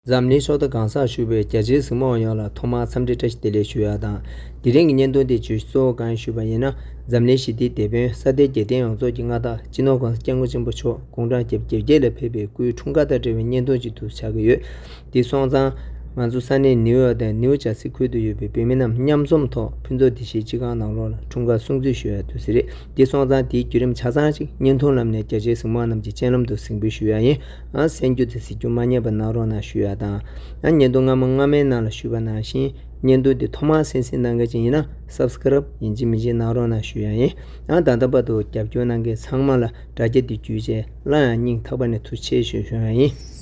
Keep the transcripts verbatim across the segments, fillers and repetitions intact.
འཛམ་གླིང་ཕྱོགས་མཐའ་གང་སར་བཞུགས་པའི་རྒྱ་ཆེའི་གཟིགས་མོ་བ་ཡོངས་ལ་ཐོག་མར་འཚམས་འདྲི་བཀྲ་ཤིས་བདེ་ལེགས་ཞུ་ཡ་དང་། དེ་རིང་གི་བརྙན་ཐུང་འདིའི་བརྗོད་གཞི་གཙོ་བོ་གང་ཡིན་ཞུས་པ་ཡིན་ན། འཛམ་གླིང་ཞི་བདེའི་དེད་དཔོན་ས་སྟེང་རྒྱལ་བསྟན་ཡོངས་རྫོགས་ཀྱི་མངའ་བདག་སྤྱི་ནོར་༸གོང་ས་༸སྐྱབས་མགོན་ཆེན་པོ་མཆོག་དགུང་གྲངས་བརྒྱད་ཅུ་གྱ་བརྒྱད་ལ་ཕེབས་པའི་སྐུའི་འཁྲུངས་སྐར་དང་འབྲེལ་བའི་བརྙན་ཐུང་ཅིག་ཏུ་ཆགས་ཀྱི་ཡོད། དེ་སོང་ཙང་། ང་ཚོ་ས་གནས་ནིའུ་ཡོག་དང་ནིའུ་ཇར་སི་ཁུལ་དུ་ཡོད་པའི་བོད་མི་རྣམས་མཉམ་འཛོམས་ཐོག་ཕུན་ཚོགས་བདེ་ཆེན་སྤྱི་ཁང་ནང་ལོགས་ལ་འཁྲུངས་སྐར་སྲུང་བརྩི་ཞུ་ཡ་དུས་ཚོད་རེད། དེ་སོང་ཙང་དེའི་བརྒྱུད་རིམ་ཆ་ཚང་ཅིག་བརྙན་ཐུང་ལམ་ནས་རྒྱ་ཆེའི་གཟིགས་མོ་བ་རྣམས་ཀྱི་སྤྱན་ལམ་དུ་གཟིགས་འབུལ་ཞུ་ཡ་ཡིན། ཨ་གསན་རྒྱུ་དང་གཟིགས་རྒྱུ་མ་བསྙེལ་བ་གནང་རོགས་གནང་ཞུ་ཡ་དང་། ཨ་བརྙན་ཐུང་སྔ་མ་སྔ་མའི་ནང་ལ་ཞུས་པ་ནང་བཞིན་བརྙན་ཐུང་འདི་ཐོག་མར་གསན་གཟིགས་གནང་མཁན་ཅིག་ཡིན་ན་སབ་སི་ཀ་རབ་ཡིན་གཅིག་མིན་གཅིག་གནང་རོགས་གནང་ཞུ་ཡ་ཡིན། ཨ་ད་ལྟ་བར་དུ་རྒྱབ་སྐྱོར་གནང་མཁན་ཚང་མ་ལ་དྲ་རྒྱ་འདི་བརྒྱུད་བྱས་སླར་ཡང་སྙིང་ཐག་པ་ནས་ཐུགས་རྗེ་ཆེ་ཞུ་ཞུ་ཡ་ཡིན།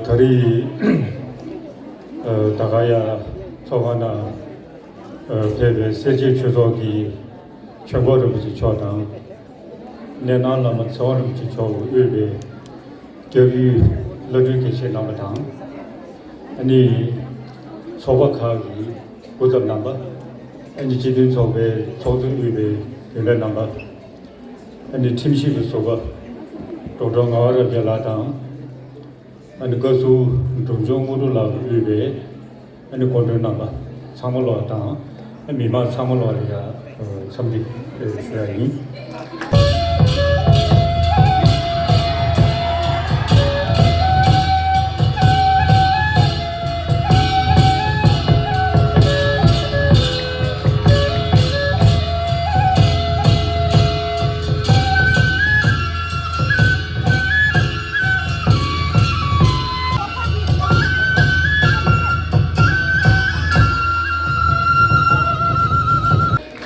ད་རེས་ད་ག་ཡ་ཚོགས་ཁང་ནང་ཕེབས་པའི་སེར་བྱེས་ཆོས་ཚོགས་ཀྱི་ཆོས་འཁོར་རིན་པོ་ཆེ་མཆོག་དང་། གནས་ནང་བླ་མ་ཚེ་དབང་རིན་པོ་ཆེ་མཆོག་གིས་དབུས་པའི་སྐྱབས་ཡུལ་བླ་སྤྲུལ་དགེ་བཤེས་རྣམ་པ་དང་། ཨ་ནི་ཚོགས་པ་ཁག་གི་སྐུ་ཚབ་རྣམ་པ། ཨ་ནི་སྤྱི་མཐུན་ཚོགས་པའི་ཚོགས་གཙོས་དབུས་པའི་རྒྱུན་ལས་རྣམ་པ། ཨ་ནི་ཁྲིམས་ཞིབ་ཀྱི་ཟུར་པ་ཌོག་ཊར་ངག་དབང་རབ་རྒྱས་ལགས་དང་། ཨ་ནི་བཀའ་ཟུར་འབྲོང་ཆུང་དངོས་གྲུབ་ལགས་ཀྱིས་དབུས་པའི་ཨ་ནི་སྐུ་མགྲོན་རྣམ་པ་ཚང་མ་ལོག་དང་། ཨ་མི་མང་ཚང་མ་ལོག་ལ་ཡ་འཚམས་འདྲི་ཞུ་ཡ་ཡིན།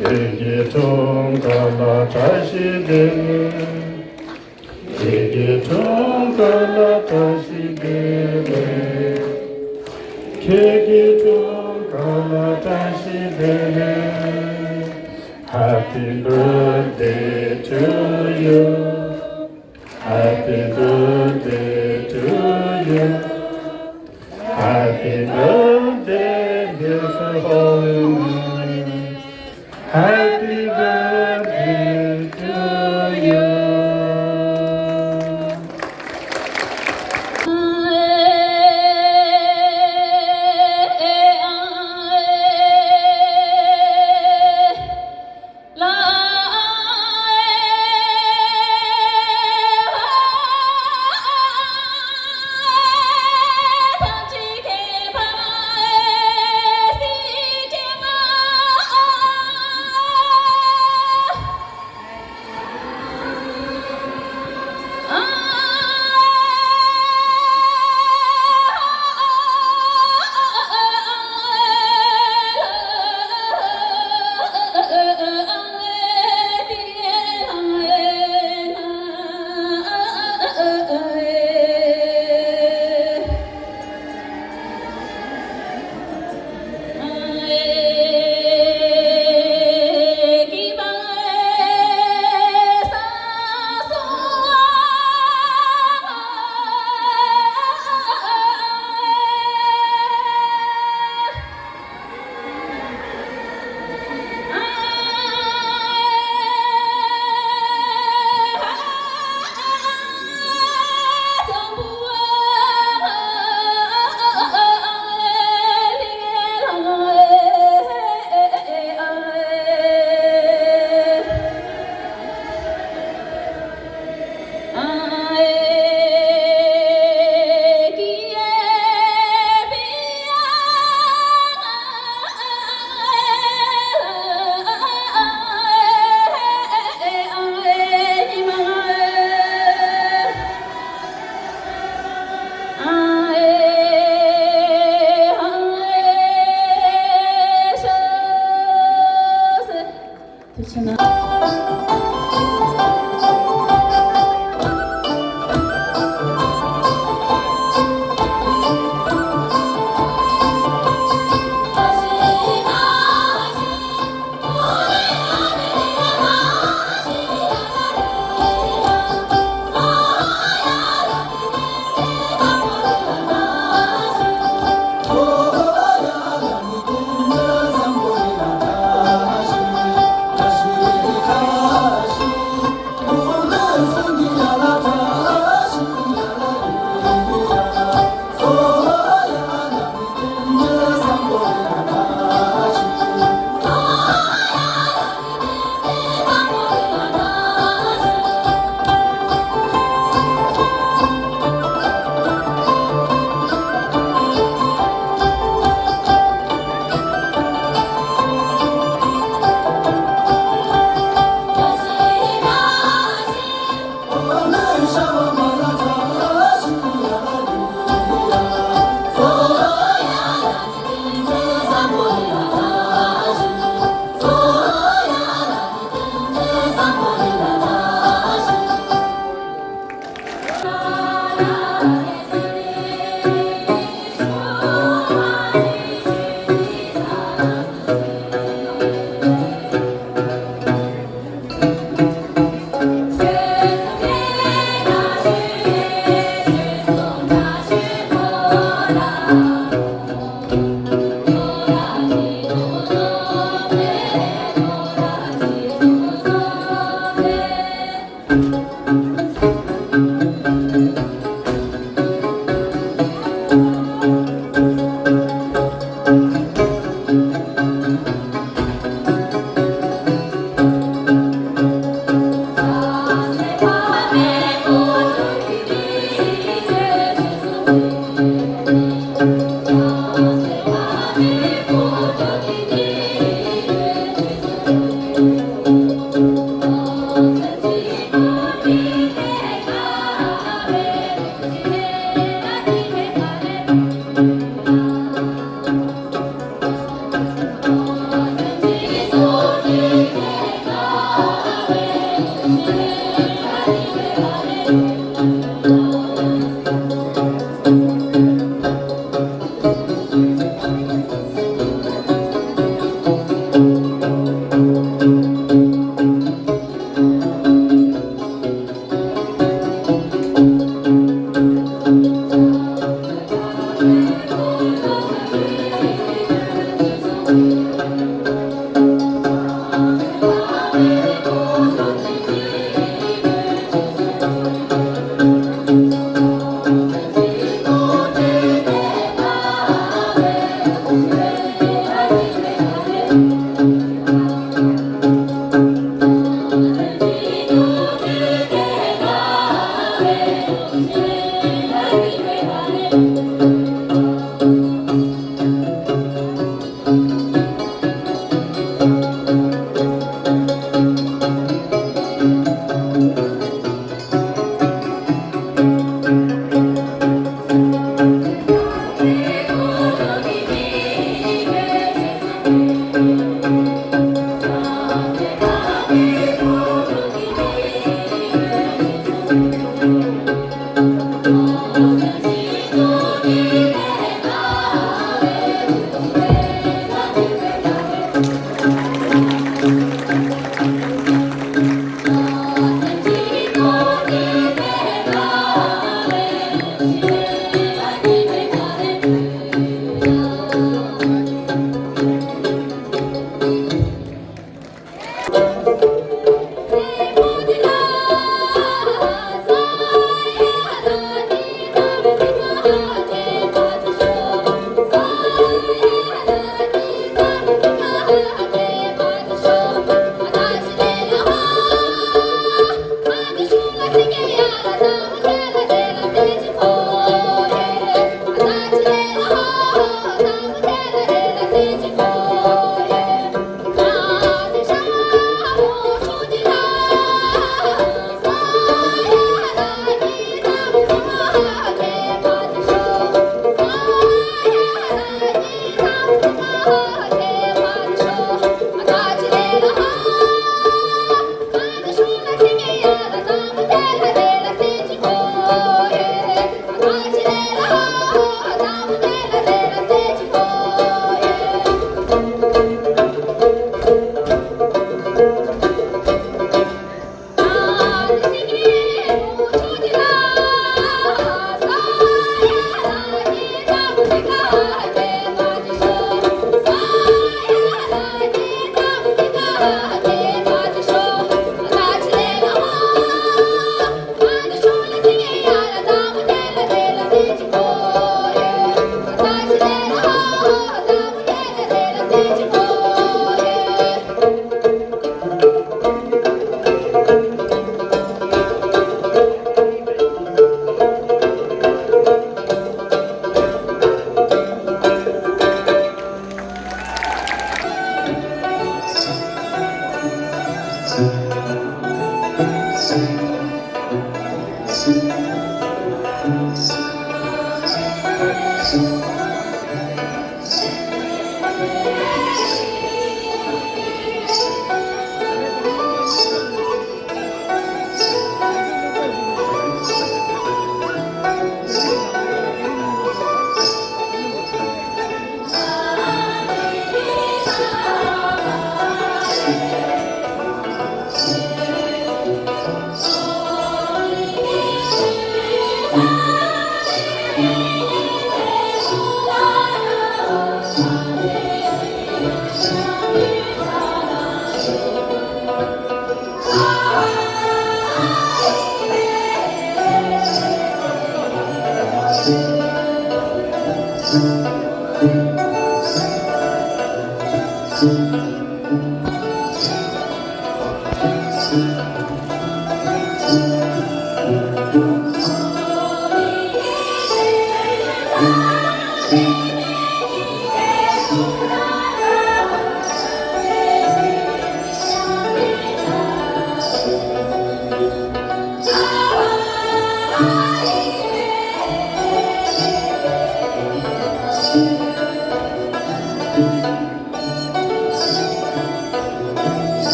ཁྱེད་ཀྱི་འཁྲུངས་སྐར་ལ་བཀྲ་ཤིས་བདེ་ལེགས། ཁྱེད་ཀྱི་འཁྲུངས་སྐར་ལ་བཀྲ་ཤིས་བདེ་ལེགས། ཁྱེད་ཀྱི་འཁྲུངས་སྐར་ལ་བཀྲ་ཤིས་བདེ་ལེགས། Happy birthday to you. Happy birthday to you. Happy birthday, dear Sohorima. Happy birthday to you.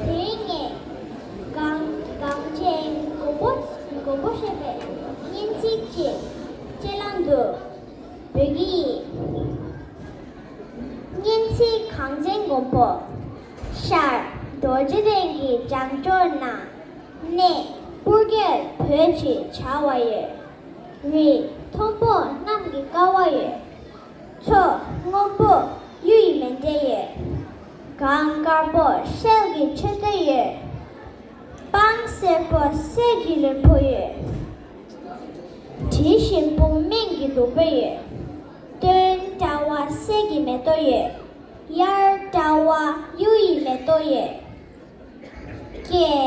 དེ་ནས་གངས་གངས་ཅན་མགོན་པོ་མགོན་པོ་ཞེས་པའི་སྙན་ཚིག་ཅིག་སྤྱན་ལམ་དུ་འབུལ་གྱི་ཡིན། སྙན་ཚིག། གངས་ཅན་མགོན་པོ། ཤར་རྡོ་རྗེ་གདན་གྱི་བྱང་ཕྱོགས་ན། གནས་སྤུར་རྒྱལ་བོད་ཅེས་བྱ་བ་ཡོད། རི་མཐོན་པོ་གནམ་གྱི་ཀ་བ་ཡོད། མཚོ་སྔོན་པོ་གཡུ་ཡི་མཎྜལ་ཡོད། གངས་དཀར་པོ་ཤེལ་གྱི་མཆོད་རྟེན་ཡོད། སྤང་སེར་པོ་གསེར་གྱི་རིལ་བུ་ཡོད། དྲི་ཞིམ་པོ་སྨན་གྱི་བདུག་སྤོས་ཡོད། སྟོན་དྲ་བ་གསེར་གྱི་མེ་ཏོག་ཡོད། དབྱར་དྲ་བ་གཡུ་ཡི་མེ་ཏོག་ཡོད། ཀྱེ།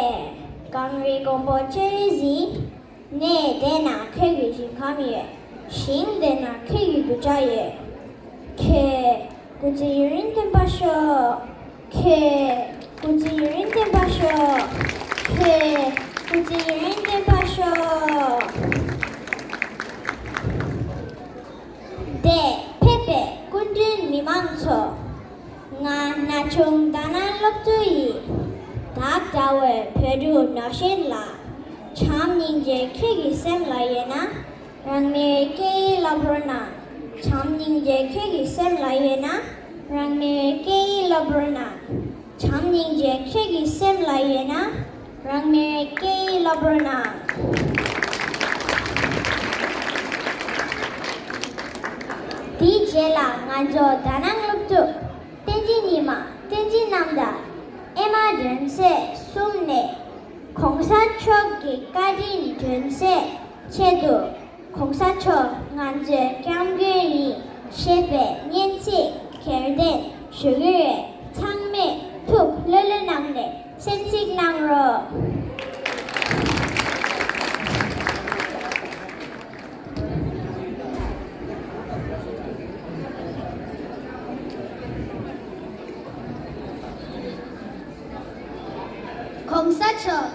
གངས་རི་མགོན་པོ་སྤྱན་རས་གཟིགས། གནས་དེ་ན་ཁྱེད་ཀྱི་ཞིང་ཁམས་ཡོད། ཞིང་དེ་ན་ཁྱེད་ཀྱི་གདུལ་བྱ་ཡོད། ཁྱེད་སྐུ་ཚེ་ཡུན་རིང་བརྟན་པར་ཤོག། ཁྱེད་སྐུ་ཚེ་ཡུན་རིང་བརྟན་པར་ཤོག། ཁྱེད་སྐུ་ཚེ་ཡུན་རིང་བརྟན་པར་ཤོག། འདིར་ཕེབས་པའི་སྐུ་མགྲོན་མི་མང་ཚོ། ང་ན་ཆུང་དྷ་ན་སློབ་གྲྭ་ཡི་བདག་ཟླ་བའི་བོད་ཕྲུག་ནོར་ཤེས་ལགས། བྱམས་སྙིང་རྗེ་ཁྱེད་ཀྱི་སེམས་ལ་ཡོད་ན། རང་མོས་སྐད་ཡིག་སློབ་རོགས་གནང་། བྱམས་སྙིང་རྗེ་ཁྱེད་ཀྱི་སེམས་ལ་ཡོད་ན། རང་མོས་སྐད་ཡིག་སློབ་རོགས་གནང་། བྱམས་སྙིང་རྗེ་ཁྱེད་ཀྱི་སེམས་ལ་ཡོད་ན། རང་མོས་སྐད་ཡིག་སློབ་རོགས་གནང་། དེའི་རྗེས་ལ་ང་ཚོ་དྷ་ན་སློབ་ཕྲུག་བསྟན་འཛིན་ཉི་མ། བསྟན་འཛིན་རྣམ་དག། ཨེ་མ་སྒྲོན་གསལ་གསུམ་ནས་༸གོང་ས་མཆོག་གི་བཀའ་དྲིན་སྒྲོན་སའི་ཆེད་དུ། ༸གོང་ས་མཆོག་ང་ཚོའི་སྐྱབས་མགོན་ཡིན་ཞེས་པའི་སྙན་ཚིག་གྱེར་འདོན་ཞུ་གི་ཡོད། ཚང་མས་ཐུགས་ལྷོད་ལྷོད་གནང་ནས་གསན་གཟིགས་གནང་རོགས། ༸གོང་ས་མཆོག་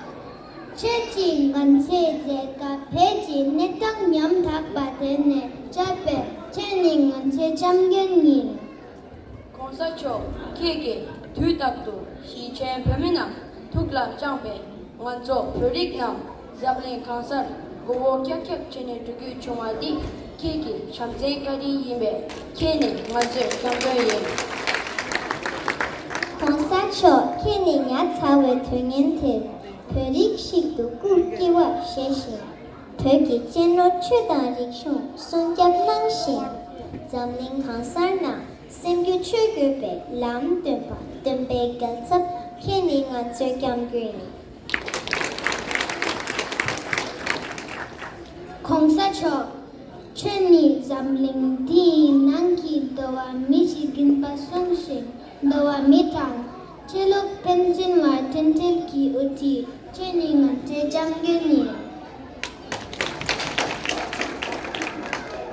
ཁྱེད་ཀྱིས་ང་ཚོའི་མཛད་དཀའ་བོད་ཀྱི་གནས་སྟངས་ཉམ་ཐག་པ་དེ་ནས་བཅར་བའི་ཁྱེད་ནི་ང་ཚོའི་སྐྱབས་མགོན་ཡིན། ༸གོང་ས་མཆོག་ཁྱེད་ཀྱིས་དུས་རྟག་ཏུ་གཞིས་བྱེས་བོད་མི་རྣམས་ཐུགས་ལ་བཅངས་པས་ང་ཚོ་བོད་རིགས་རྣམས་འཛམ་གླིང་གང་སར་མགོ་བོ་ཀྱག་ཀྱག་བྱས་ནས་འགྲོ་རྒྱུ་བྱུང་བ་འདི་ཁྱེད་ཀྱི་བྱམས་བརྩེའི་བཀའ་དྲིན་ཡིན་པས་ཁྱེད་ནི་ང་ཚོའི་སྐྱབས་མགོན་ཡིན། ༸གོང་ས་མཆོག་ཁྱེད་ནི་ཉ་ཚ་བའི་དུས་ངན་དེར་བོད་རིགས་ཤིག་ཏུ་སྐུ་སྐྱེ་བ་བཞེས་ཤིང་། བོད་ཀྱི་གཅེས་ནོར་ཆོས་དང་རིག་གཞུང་སྲུང་སྐྱོབ་གནང་ཞིང་། འཛམ་གླིང་གང་སར་ན་སེམས་རྒྱུད་ཆོས་དགོས་པའི་ལམ་སྟོན་པ་སྟོན་པའི་རྒྱལ་ཚབ་ཁྱེད་ནི་ང་ཚོའི་སྐྱབས་མགོན་ཡིན། ༸གོང་ས་མཆོག་ཁྱེད་ནི་འཛམ་གླིང་འདིའི་ནང་གི་འགྲོ་བ་མི་ཞིག་ཡིན་པ་གསུངས་ཤིང་། འགྲོ་བ་མི་དང་ཆོས་ལུགས་ཕན་ཚུན་བར་མཐུན་སྒྲིལ་གྱི་དབུ་ཁྲིད་ཁྱེད་ནི་ང་ཚོའི་སྐྱབས་མགོན་ཡིན།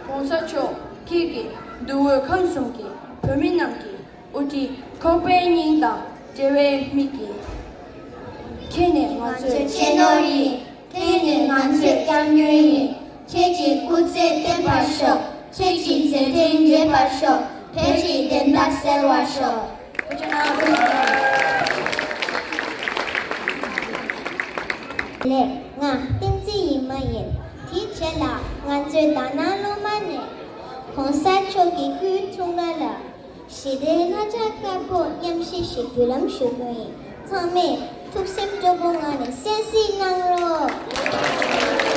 ༸གོང་ས་མཆོག་ཁྱེད་ཀྱིས་འདུ་བོ་ཁམས་གསུམ་གྱི་བོད་མི་རྣམས་ཀྱི་དབུ་ཁྲིད་ཁོག་པའི་སྙིང་དང་འབྲེལ་བའི་མིག་གིས། ཁྱེད་ནི་ང་ཚོའི་གཅེས་ནོར་ཡིན། ཁྱེད་ནི་ང་ཚོའི་སྐྱབས་མགོན་ཡིན། ཁྱེད་ཀྱི་སྐུ་ཚེ་བརྟན་པར་ཤོག་ཁྱེད་ཀྱི་མཛད་འཕྲིན་རྒྱས་པར་ཤོག་བོད་ཀྱི་བདེན་མཐའ་གསལ་བར་ཤོག་ལགས། ང་བསྟན་འཛིན་ཉི་མ་ཡིན། དེའི་རྗེས་ལ་ང་ཚོའི་དྷ་ན་སློབ་མ་ནས་༸གོང་ས་མཆོག་གི་སྐུའི་འཁྲུངས་སྐར་ལ་ཞི་བདེའི་རྣམ་ཐར་དཀར་པོ་མཉམ་གཤིབ་ཞིག་འབུལ་ལམ་ཞུ་རྒྱུ་ཡིན། ཚང་མས་ཐུགས་སེམས་སྤྲོ་པོའི་ངང་ནས་གསན་གཟིགས་གནང་རོགས།